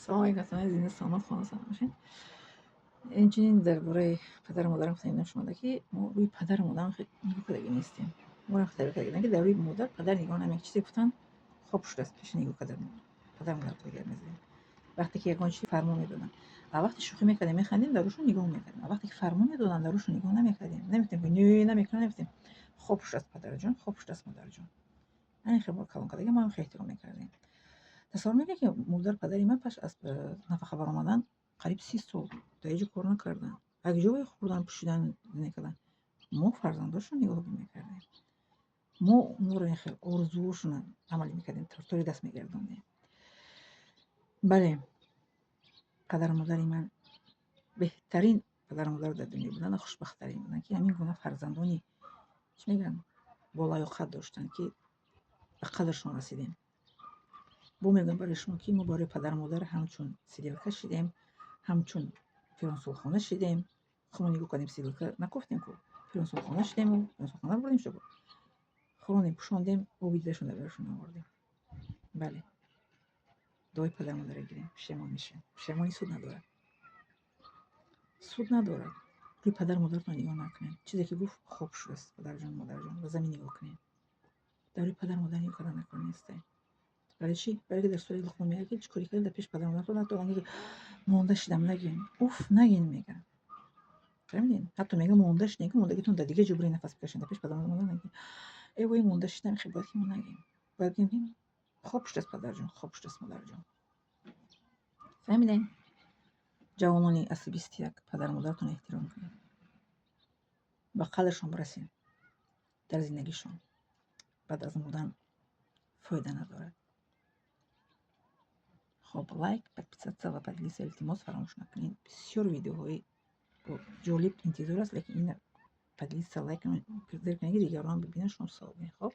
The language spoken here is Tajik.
Салом алейкум, зинда, саломат, хона саломат бошед. Инчунин дар бораи падару модарам гуфтам шумода, ки мо рӯи падару модарам нигоҳ кардагӣ нестем. Моро тарбия карда, ки дар рӯи модар, падар нигоҳ намекунем. Чизе гуфтан, хоб шудааст, пеши нигоҳ кардан падару модар гап мезадем. Вақте ки ягон чизи фармон медоданд, а вақте шӯхӣ мекардем, механдем, дар рӯшон нигоҳ мекардем. А вақте ки фармон медоданд, дар рӯшон нигоҳ намекардем. Намегуфтем, ки не, намекунам, намегуфтем. Хоб шудааст, падарҷон, хоб шудааст, модарҷон. Ҳамин хел мо калон кардаги, мо ҳам хеле эҳтиром мекардем. Тасаввур мекунед, ки модар, падари ман пас аз нафақа баромадан қариб 30 сол дар ҳеҷ ҷо кор накарданд. Як ҷо хӯрдан, пӯшидан мекарданд. Мо фарзандошон нигоҳубин мекардем. Мо онҳоро ин хел орзуҳошонро амалӣ мекардем, тори даст мегардондем. Бале, падару модари ман беҳтарин падару модар дар дунё буданд ва хушбахттарин буданд, ки ҳамин гуна фарзандони, чӣ мегӯянд, болаёқат доштанд, ки ба қадршон расидем. Бо мегӯям барои шумо, ки мо барои падару модар ҳамчун сиделка шидем, ҳамчун пиронсолхона шидем. Худмо нигоҳ кардем, сиделка накофтем ку, пиронсолхона шидему пиронсолхона бурдем, шо хӯрондем, пӯшондем, оби дидашон дар барашон овардем. Бале, дуои падару модарро гирем, пушаймон мешавем. Пушаймонӣ суд надорад, суд надорад. Рӯи падару модаратон нигоҳ накунед. Чизе ки гуфт, хоб шудааст, падарҷон, модарҷон, ба замин нигоҳ кунед. Дар рӯи падару модар нигоҳ кардан накор несте. Барои чӣ? Барои ки дар сураи Луқмон мегӯяд, ки чӣ коре кардем дар пеши падару модаратон, ҳатто ки монда шидам нагӯем, уф нагӯен, мега. Фаҳмидед? Ҳатто мега, монда шидем, ки мондагитон дар дигар ҷо буред, нафас бикашед, дар пеши падару модар нагӯем. Э вой, монда шидам, хел бояд ки мо нагӯем. Бояд бигӯем, ки хоб шудааст, падарҷон, хоб шудааст, модарҷон. Фаҳмидед? Ҷавонони асри 21, падару модаратонро эҳтиром кунед, ба қадршон бирасед дар зиндагишон. Баъд аз мурдан фоида надорад. Хоб, лайк, подписаться ва поделиться, илтимос, фаромӯш накунед. Бисёр видеоҳои ҷолиб интизор аст, лекин ина поделиться, лайк зер кунед, ки дигарон бибинанд, шумо савоб. Хоб.